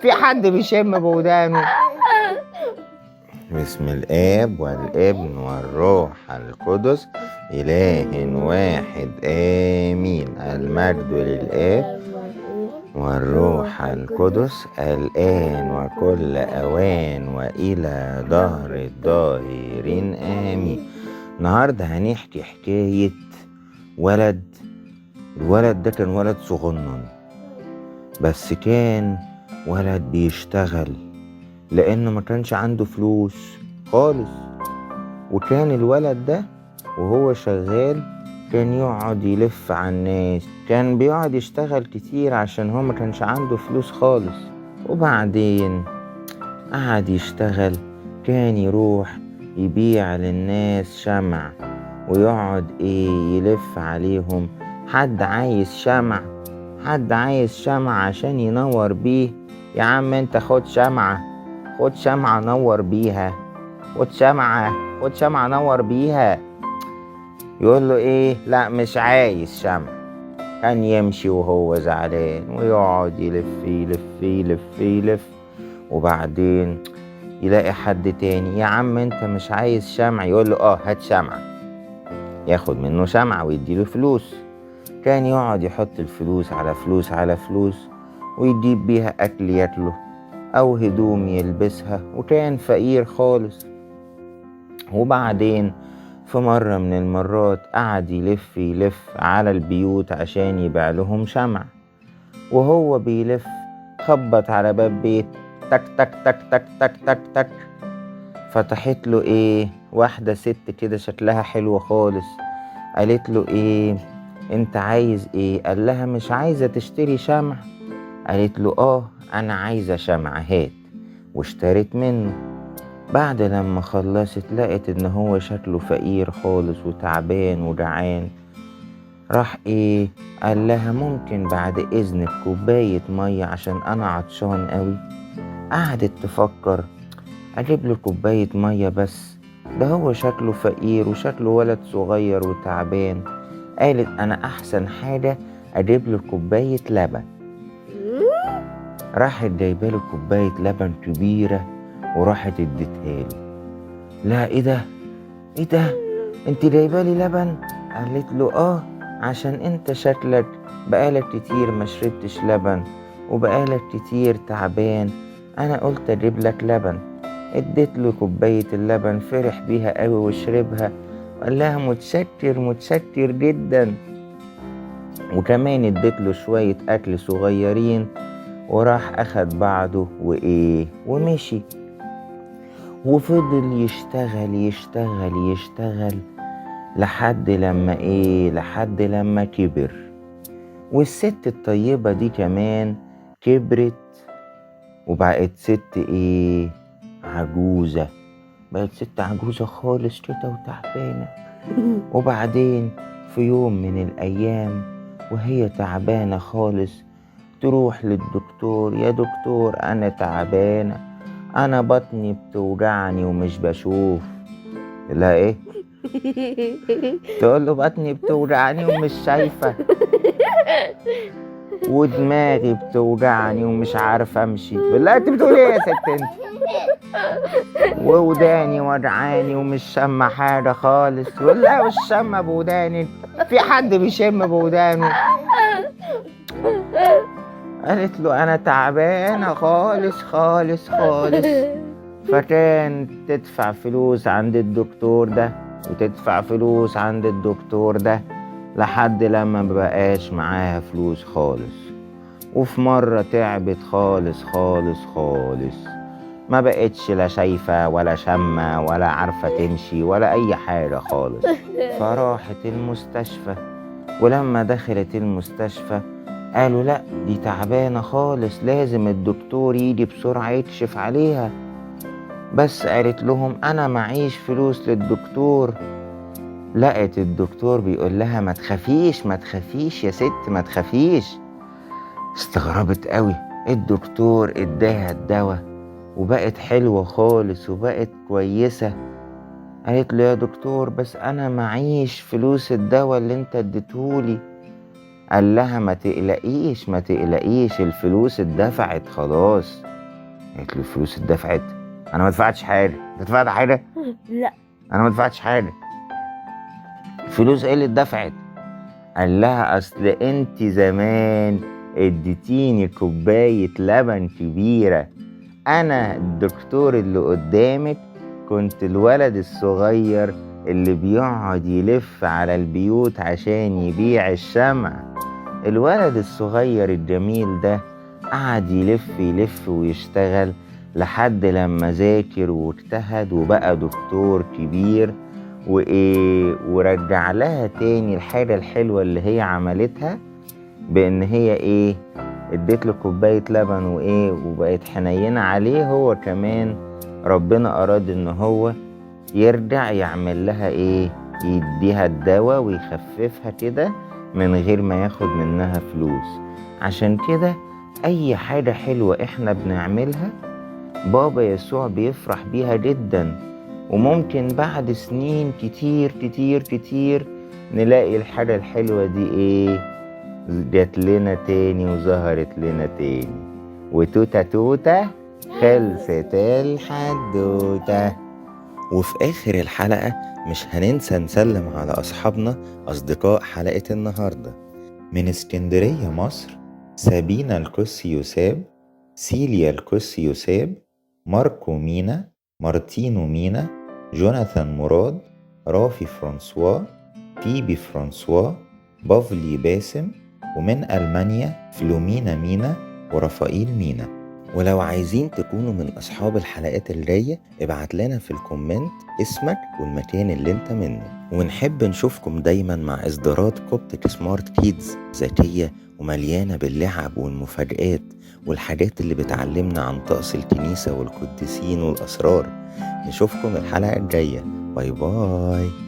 في حد بيشم بودانه؟ بسم الآب والابن والروح القدس إله واحد آمين. المجد للآب والروح القدس الآن وكل أوان وإلى دهر الداهرين آمين. النهاردة هنحكي حكاية ولد. الولد ده كان ولد صغنن، بس كان ولد بيشتغل لأنه ما كانش عنده فلوس خالص. وكان الولد ده وهو شغال كان يقعد يلف على الناس، كان بيقعد يشتغل كتير عشان هو ما كانش عنده فلوس خالص. وبعدين قعد يشتغل، كان يروح يبيع للناس شمع ويقعد يلف عليهم، حد عايز شمع، حد عايز شمع عشان ينور بيه، يا عم انت خد شمعة، خد شمعة نور بيها، خد شمعة، خد شمعة نور بيها. يقول له ايه؟ لا مش عايز شمع. كان يمشي وهو زعلان ويقعد يلف يلف يلف يلف، وبعدين يلاقي حد تاني، يا عم انت مش عايز شمع؟ يقول له اه هات شمعة، ياخد منه شمعة ويديله فلوس. كان يقعد يحط الفلوس على فلوس على فلوس ويجيب بيها أكل ياكله أو هدوم يلبسها، وكان فقير خالص. وبعدين في مرة من المرات قعد يلف يلف على البيوت عشان يبيع لهم شمع، وهو بيلف خبط على باب بيت، تك تك تك تك تك تك تك. فتحت له ايه؟ واحدة ست كده شكلها حلو خالص. قالت له ايه؟ انت عايز ايه؟ قال لها مش عايزة تشتري شمع؟ قالت له اه انا عايزة شمع، هات. واشترت منه. بعد لما خلصت لقت ان هو شكله فقير خالص وتعبان وجعان. راح ايه؟ قال لها ممكن بعد اذنك كوباية مية عشان انا عطشان قوي. قعدت تفكر اجيب له كوباية مية بس ده هو شكله فقير وشكله ولد صغير وتعبان. قالت انا احسن حاجة اجيب له كوباية لبن. راحت جايبه له كوباية لبن كبيرة وراحت اديتها له. لا ايه ده؟ ايه ده؟ انت جايبه لي لبن؟ قالت له اه عشان انت شكلك بقالك كتير ما شربتش لبن وبقالك كتير تعبان، انا قلت اجيب لك لبن. اديت له كوباية اللبن، فرح بيها قوي وشربها وقال لها متشكر متشكر جدا. وكمان اديت له شوية اكل صغيرين، وراح اخد بعضه وايه ومشي. وفضل يشتغل يشتغل يشتغل لحد لما ايه، لحد لما كبر. والست الطيبة دي كمان كبرت وبقت ست ايه، عجوزة، بقت ست عجوزة خالص كده وتعبانة. وبعدين في يوم من الأيام وهي تعبانة خالص تروح للدكتور، يا دكتور أنا تعبانة، أنا بطني بتوجعني ومش بشوف. لا إيه؟ تقول له بطني بتوجعني ومش شايفة، ودماغي بتوجعني ومش عارفة أمشي. بالله أنت بتقولي إيه يا ست أنت؟ ووداني وجعاني ومش شامة حاجة خالص. ولا مش شامة بوداني، في حد بيشم بودانه؟ قالت له أنا تعبانة خالص خالص خالص. فكان تدفع فلوس عند الدكتور ده وتدفع فلوس عند الدكتور ده لحد لما مبقاش معاها فلوس خالص. وفي مرة تعبت خالص خالص خالص، ما بقتش لا شايفة ولا شامة ولا عارفة تمشي ولا أي حاجة خالص. فراحت المستشفى، ولما دخلت المستشفى قالوا لا دي تعبانة خالص، لازم الدكتور يجي بسرعة يكشف عليها. بس قالت لهم أنا معيش فلوس للدكتور. لقت الدكتور بيقول لها ما تخافيش ما تخافيش يا ست ما تخافيش. استغربت قوي. الدكتور اداها الدواء وبقت حلوة خالص وبقت كويسة. قالت له يا دكتور بس أنا معيش فلوس الدواء اللي انت اديتهولي. قال لها ما تقلقيش ما تقلقيش، الفلوس اتدفعت خلاص. قالت له الفلوس اتدفعت؟ انا ما دفعتش حاجة. انت دفعت حاجة؟ لا. انا ما دفعتش حاجة. فلوس ايه اللي اتدفعت؟ قال لها اصل انت زمان اديتيني كوباية لبن كبيرة، انا الدكتور اللي قدامك كنت الولد الصغير اللي بيقعد يلف على البيوت عشان يبيع الشمع. الولد الصغير الجميل ده قعد يلف يلف ويشتغل لحد لما ذاكر واجتهد وبقى دكتور كبير، وإيه ورجع لها تاني الحاجة الحلوة اللي هي عملتها، بإن هي إيه اديت له كوباية لبن وإيه وبقت حنينة عليه. هو كمان ربنا أراد إن هو يرجع يعمل لها إيه، يديها الدواء ويخففها كده من غير ما ياخد منها فلوس. عشان كده أي حاجة حلوة إحنا بنعملها بابا يسوع بيفرح بيها جدا، وممكن بعد سنين كتير كتير كتير نلاقي الحاجة الحلوة دي إيه جات لنا تاني وظهرت لنا تاني. وتوتة توتة خلصت الحدوتة. وفي آخر الحلقة مش هننسى نسلم على أصحابنا أصدقاء حلقة النهاردة. من اسكندرية مصر، سابينا القس يوساب، سيليا القس يوساب، ماركو مينا، مارتينو مينا، جوناثان مراد، رافي فرانسوا، فيبي فرانسوا، بافلي باسم، ومن ألمانيا فلومينا مينا ورفائيل مينا. ولو عايزين تكونوا من أصحاب الحلقات الجاية ابعت لنا في ال comment اسمك والمكان اللي انت منه. ونحب نشوفكم دايما مع إصدارات Coptic Smart Kids ذكية ومليانة باللعب والمفاجآت والحاجات اللي بتعلمنا عن طقس الكنيسة والقديسين والأسرار. نشوفكم الحلقة الجاية. bye bye.